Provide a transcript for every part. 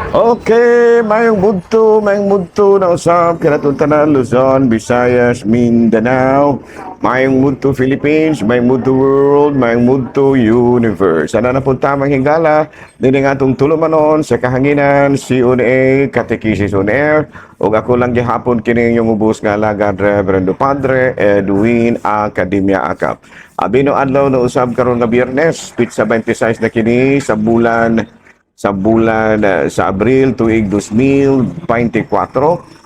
Okay, mayong budto na usab kanatong tanan, Luzon, Visayas, Mindanao, mayong budto Philippines, mayong budto world, mayong budto universe. Sana na punta mga higala dinhi nga atong tulumanon sa kahanginan, CONA, Catechesis on Air, ug ako lang gihapon kini inyong ubos nga alagad, Reverendo Padre Edwin Academia Acap. Abino adlaw na usab karon nga Biyernes, petsa 26 na kini sa bulan sa Abril tuig 2024,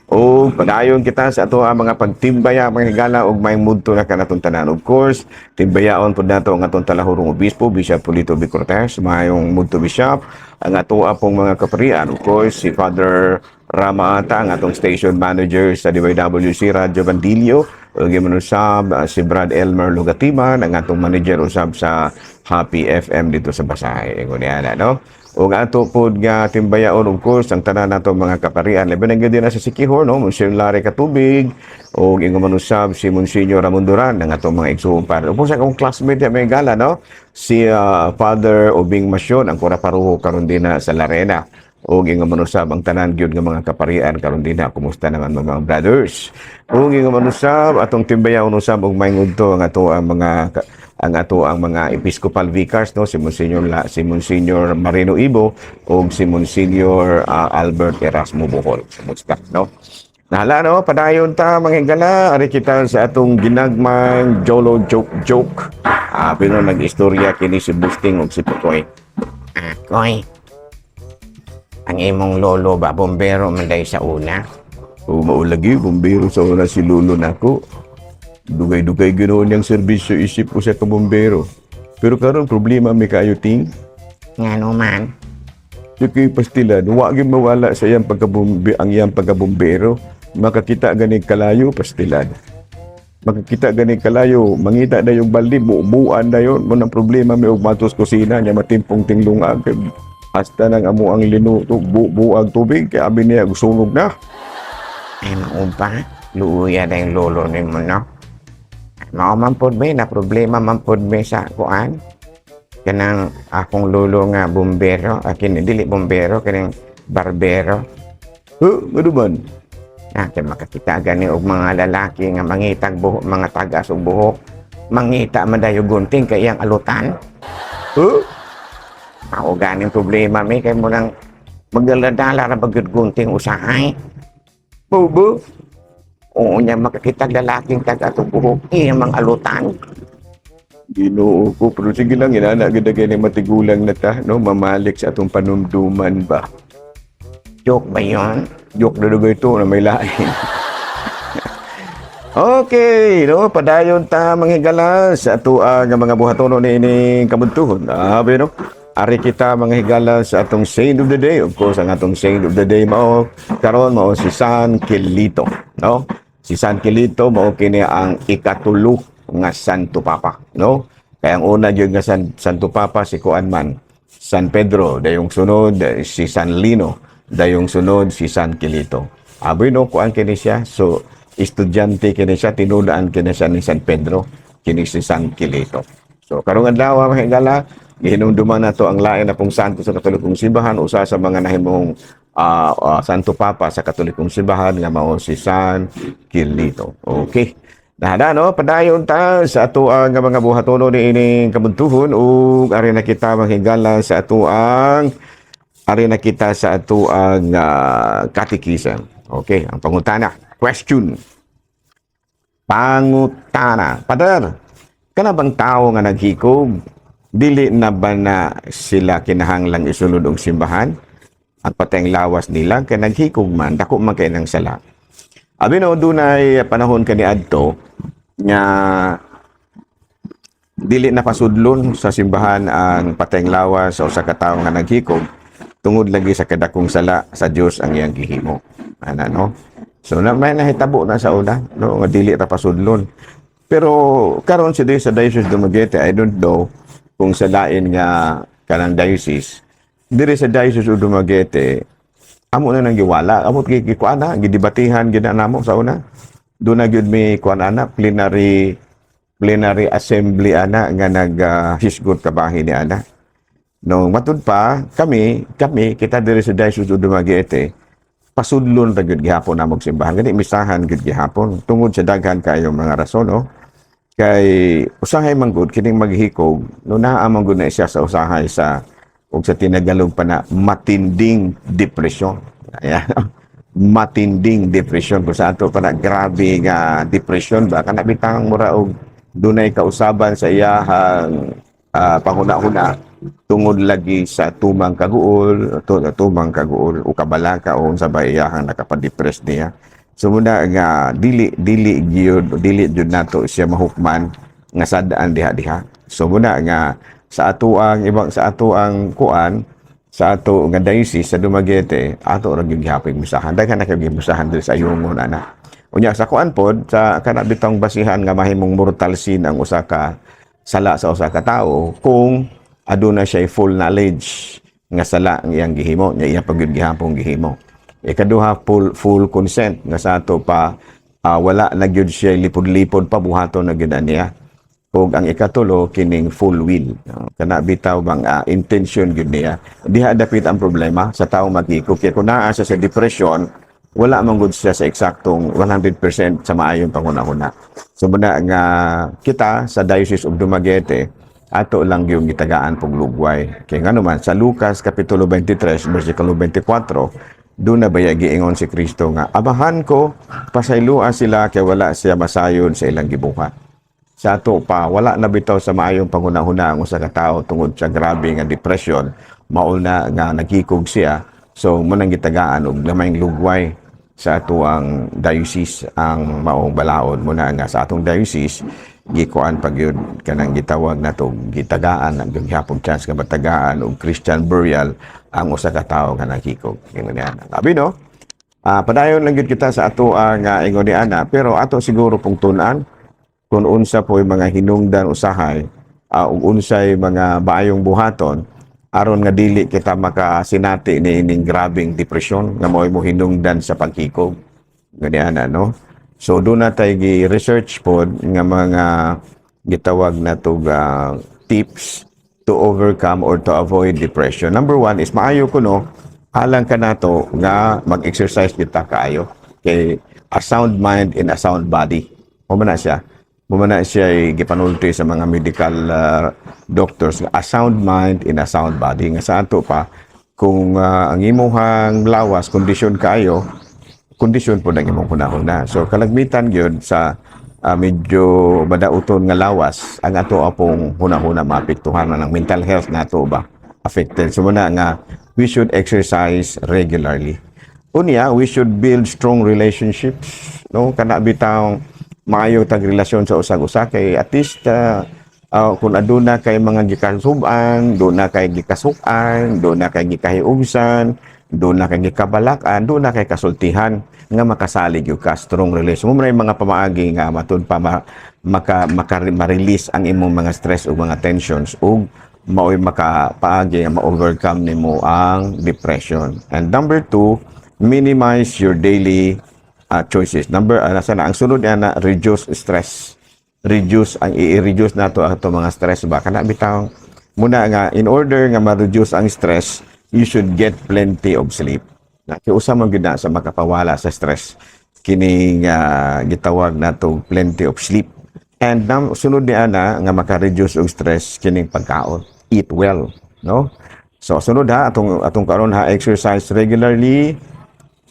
o padayon kita sa ato ang mga pagtimbaya, mga higala, ug may mudto na kanatong tanan. Of course, timbayaon pud nato ang atong talahurong obispo, Bishop Polito B. Cortez. Mayong mudto, Bishop. Ang ato pong mga kaparian, of course, si Father Ramaata, ang atong station manager sa DYWC Radyo Bandillo, ug usab si Brad Elmer Lugatiman, ang atong manager usab sa Happy FM dito sa Basahay. Ingon niya, no? Ug ato pod nga timbayaon, of course, ang tanan nato mga kaparian. Labi na gyud na sa Siquijor, no, Monsignor Larry Katubig ug ingon man usab si Monsignor Ramon Duran, ang atong mga igsuong padre. Ug sa akong classmate may gala, no, si Father Obing Masyon, ang kura paruho karon din na sa Larena. Ug ingon man usab ang tanan gyud nga mga kaparian karon din na. Kumusta naman, mga brothers? Ug ingon man usab atong timbayaon usab og may ngadto ang ato ang mga episcopal vicars, no, si Monsignor Marino Ibo ug si Monsignor Albert Erasmo Bohol. Kumusta, no? Nahala, no, padayon ta, mga higala, ari kita sa atong ginagmang Jolo joke joke. Pero nag-istorya kini si Busting ug si Putoy. Ah, Koy. Ang imong lolo ba, bombero man day sa una? O maulagi, bombero sa una si lolo nako. Dugay-dugay ginoon niyang serbisyo isip ko siya ka bombero. Pero karon problema may kaayo, Ting. Ngano man? Di kay pastilan, wa gyud mawala sa iyang pagkabombe ang iyang pagkabombero. Makakita gani kalayo, pastilan. Makakita gani kalayo, mangita na yung balde, bubuan na yun. Mo nang problema may og matos kusina niya, matimpong tinglungag. Hasta nang amo ang linuto, bubuag tubig, kaya abi niya sunog na. Ay, mao ba? Luuya na yung lolo nimo, no? Mao man pod may na problema man pod may sa kuan. Kanang akong lolo nga bombero, akin dili bombero, kanang barbero. Huh, ano man? Na kay makakita gani og mga lalaki nga mangitag buhok, mga tagas og buhok. Mangita man dayo gunting kay iyang alutan. Huh? Mao ganing problema mi kay mo nang magdala-dala ra ba gyud gunting usahay. Mao ba? Oo niya, makakita lalaking tagas og buhok, iyang mga alutan. Ginoo ko, pero sige lang, inana gid kay ni matigulang na ta, no, mamalik sa atong panumduman ba. Joke ba yun? Joke na dugay ito na may lain. Okay, no, padayon ta, mga higala, sa ato nga mga buhatono ni ining kabuntuhon. Abi no. Ari kita, mga higala, sa atong saint of the day. Of course, ang atong saint of the day mao karon mao si San Quilito, no? Si San Quilito mao kini ang ikatulo nga Santo Papa, no? Kaya ang una gyud nga Santo Papa si kuan man, San Pedro, dayong sunod si San Lino, dayong sunod si San Quilito. Aboy no, kuan kini siya. So, estudyante kini siya, tinudaan kini siya ni San Pedro, kini si San Quilito. So, karong adlaw, mga higala, gihinumduman nato ang lain na pong santo sa Katolikong Simbahan, usa sa mga nahimong Santo Papa sa Katolikong Simbahan nga mao si San Quilito. Okay. Nahada no, padayon ta sa ato ang mga buhatono ni ining kabuntuhon ug ari na kita, mga higala, sa ato ang ari na kita sa ato ang katikisa. Okay, ang pangutana. Question. Pangutana. Pader, kana bang tao nga naghikog, dili na ba na sila kinahanglang isulod og simbahan? Ang patayng lawas nila kay naghikog man, dako man kay nang sala. Abi no, dunay panahon kaniadto nga dili na pasudlon sa simbahan ang patayng lawas sa usa ka tawo nga naghikog tungod lagi sa kadakong sala sa Dios ang iyang gihimo. Ana no. So na may nahitabo na sa una, no, nga dili ra pasudlon. Pero karon si sa Diocese Dumaguete, I don't know kung sa lain nga kanang diocese. Diri sa Diocese of Dumaguete, amo na nang giwala. Amo gikuan na, gidebatihan gid na namo sa una. Doon na gyud may kuan ana, plenary assembly ana nga nag hisgot kabahin ni ana. No, matud pa kami, kami kita diri sa Diocese of Dumaguete, pasudlon ra gyud gihapon na simbahan. Gani misahan gyud gihapon tungod sa daghan kaayo mga rason, no? Kay usahay man gud kining maghikog, no, naa man gud na siya sa usahay sa og sa tinagalog pa na matinding depression. Ayan. Matinding depression kung sa ato pa na grabe nga depression ba, kana bitang mura og dunay kausaban sa iyahang panghuna-huna tungod lagi sa tumang kaguol, tumang kaguol o kabalaka o unsa ba iyahang nakapadepress niya. So muna nga dili dili gyud dili gyud nato siya mahukman nga sadaan diha diha. So muna nga sa ato ang ibang sa ato ang kuan sa ato nga diocese sa Dumaguete, ato ra gyud gihapon misahan. Daghan na kay misahan diri sa Ayungon ana. Unya sa kuan pod, sa kana bitong basihan nga mahimong mortal sin ang usa ka sala sa usa ka tawo kung aduna siya full knowledge nga sala ang iyang gihimo nya iya pa gyud gihapon gihimo. Ikaduha, full full consent nga sa ato pa wala na gyud siya lipod-lipod pa, buhaton na gyud niya. Ug ang ikatulo, kining full will. No? Kana bitaw bang intention gyud niya. Diha dapit ang problema sa taong maghikog kay kung naa siya sa depression, wala man gud siya sa eksaktong 100% sa maayong panghuna-huna. So muna nga kita sa Diocese of Dumaguete, ato lang yung gitagaan pog lugway. Kay ngano man sa Lucas kapitulo 23 versikulo 24, doon na baya giingon si Kristo nga, "Amahan ko, pasayloa sila kay wala siya masayon sa ilang gibuhat." Sa ato pa, wala na bitaw sa maayong panghuna-huna ang usa ka tao tungod sa grabe nga depression, mauna nga naghikog siya. So munang gitagaan og gamayng lugway sa ato ang diocese ang maong balaod. Muna nga sa atong diocese, gikuan pag yun kanang gitawag nato, gitagaan ang gihapon chance nga matagaan og Christian burial ang usa ka tawo nga naghikog. Ingon niya. Abi, no? Padayon lang gyud kita sa ato ang ingon ni ana, pero ato siguro pong tun-an kung unsa po yung mga hinungdan usahay ug unsay mga maayong buhaton aron nga dili kita makasinati ni ining grabeng depresyon nga mao'y mo hinungdan sa paghikog ganyan, ano. So doon na tay gi-research pod nga mga gitawag na to tips to overcome or to avoid depression. Number one is maayo kuno alang kanato nga mag-exercise kita kaayo kay a sound mind in a sound body. Mo man na siya gipanulti sa mga medical doctors nga a sound mind in a sound body, nga sa ato pa kung ang imuhang lawas kondisyon kaayo, kondisyon po ng imong hunahuna. So kalagmitan gyud sa medyo madauton nga lawas, ang ato apong hunahuna maapektuhan na ng mental health nato ba affected. So muna nga we should exercise regularly. Unya, we should build strong relationships, no? Kana bitaw maayo tag relasyon sa usag-usa kay at least kung aduna kay mga gikasub-an, duna kay gikasuk-an, duna kay gikahiugsan, duna kay gikabalak-an, duna kay kasultihan nga makasalig yung ka strong relation. Mo yung mga pamaagi nga matud pa ma, maka, maka ma-release ang imong mga stress ug mga tensions ug maoy makapaagi nga ma-overcome nimo ang depression. And number two, minimize your daily choices. Number nasa na ang sunod niya na reduce stress. Reduce ang i-reduce nato ato mga stress ba, kana bitaw muna nga in order nga ma-reduce ang stress, you should get plenty of sleep. Na kay usa man gyud na sa makapawala sa stress kining gitawag nato plenty of sleep. And nam, sunod ni ana nga maka-reduce og stress kining pagkaon. Eat well, no? So sunod ha, atong atong karon ha, exercise regularly,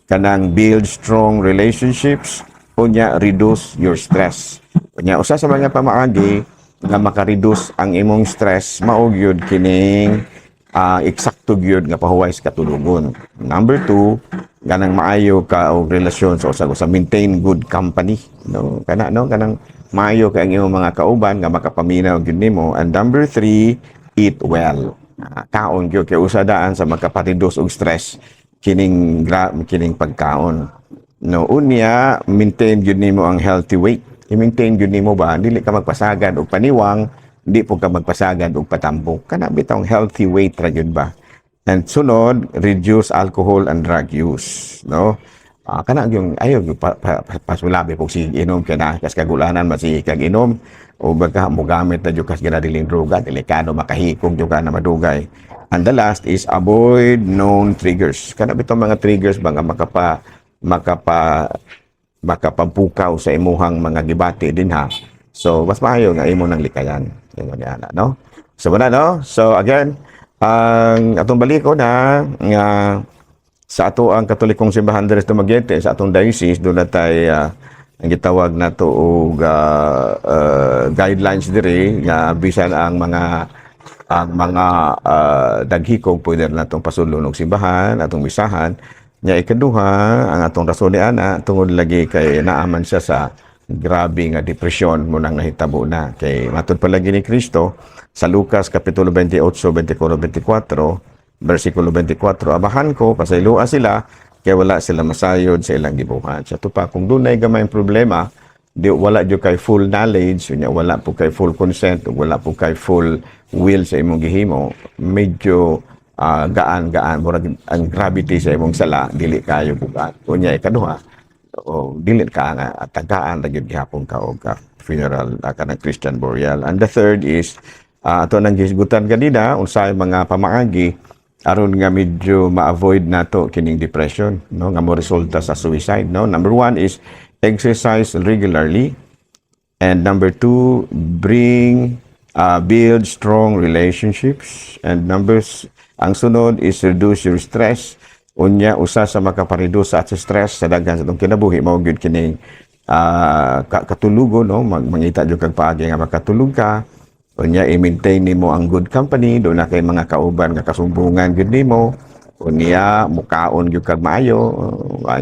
kanang build strong relationships, unya reduce your stress. Unya usa sa mga pamaagi nga maka-reduce ang imong stress mao gyud kining eksakto gyud nga pahuway sa katulugon. Number two, ganang maayo ka og relasyon sa usag usa, maintain good company, no? Kana, no, kanang maayo kay ang imong mga kauban nga makapaminaw gyud nimo. And number three, eat well. Kaon gyud kay usa daan sa makapareduce og stress kining pagkaon, no? Unya maintain gyud nimo ang healthy weight. I-maintain gyud nimo ba, dili ka magpasagad og paniwang, di po ka magpasagad og patambok, kana bitawng healthy weight ra gyud ba. And sunod, reduce alcohol and drug use, no? Kana yung ayo pa, pa, pa, pasulabi pug sige inom kay na kas kagulanan, masige kag inom o baga mogamit na jud kas ginadiling droga, delikado, makahikog jud ka na madugay. And the last is avoid known triggers. Kana bitong mga triggers ba nga makapa makapa makapapukaw sa imuhang mga gibati din ha. So mas maayo nga imo nang likayan ingon niya, no? So wala, no? So again, ang atong baliko na nga sa ato ang Katolikong Simbahan diri sa Dumaguete, sa atong diocese, doon na tay ang gitawag nato og guidelines diri nga bisan ang mga daghikog, pwede na natong pasudlon og simbahan, atong misahan nya. Ikaduha, ang atong rason ni ana, tungod lagi kay naaman siya sa grabe nga depresyon mo nang nahitabo na, kay matud palagi ni Kristo sa Lucas kapitulo 28, 24, 24, versikulo 24, "Amahan ko, pasayloa sila kay wala sila masayod sa ilang gibuhat." Sa tupa, kung dunay gamay problema, di wala jud kay full knowledge, unya wala po kay full consent, ug wala po kay full will sa imong gihimo, medyo gaan-gaan, murag ang gravity sa imong sala dili kayo bugat. Unya ikaduha, o dili ka nga tagaan ra gyud gihapon ka og ka funeral, kanang Christian burial. And the third is ato nang gihisgutan kanina, unsay mga pamaagi aron nga medyo ma-avoid nato kining depression, no, nga mo resulta sa suicide, no? Number one is exercise regularly, and number two, bring build strong relationships, and numbers ang sunod is reduce your stress. Unya usa sa makapareduce sa stress sa daghan sa atong kinabuhi mao gyud kining katulugo, no? Mangita jud kag paagi nga makatulog ka. Unya i-maintain nimo ang good company, doon na kay mga kauban nga kasumbungan gyud nimo. Unya mukaon gyud kag maayo,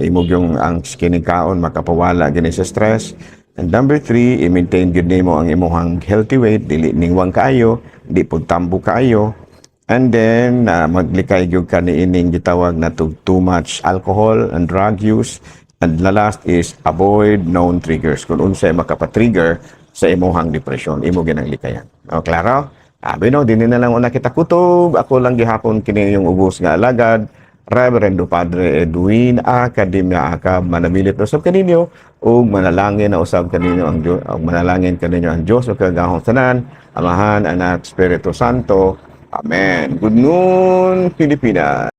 imo yung ang kining kaon makapawala gini sa stress. And number three, i-maintain gyud nimo ang imong healthy weight, dili ningwang kaayo, di pud tambo kaayo. And then maglikay gyud ka niining gitawag na to too much alcohol and drug use. And the last is avoid known triggers. Kung unsay makapa-trigger sa imuhang depression, imo ginang likayan. O, klaro? Abi no, dinhi na lang una kita kutob. Ako lang gihapon kini yung ubos nga alagad, Reverendo Padre Edwin Academia Acab, manamilit na usab kaninyo ug manalangin na usab kaninyo ang Dios, ug manalangin kaninyo ang Dios ug kagahong tanan, Amahan, Anak, Espiritu Santo. Amen. Good noon, Pilipinas.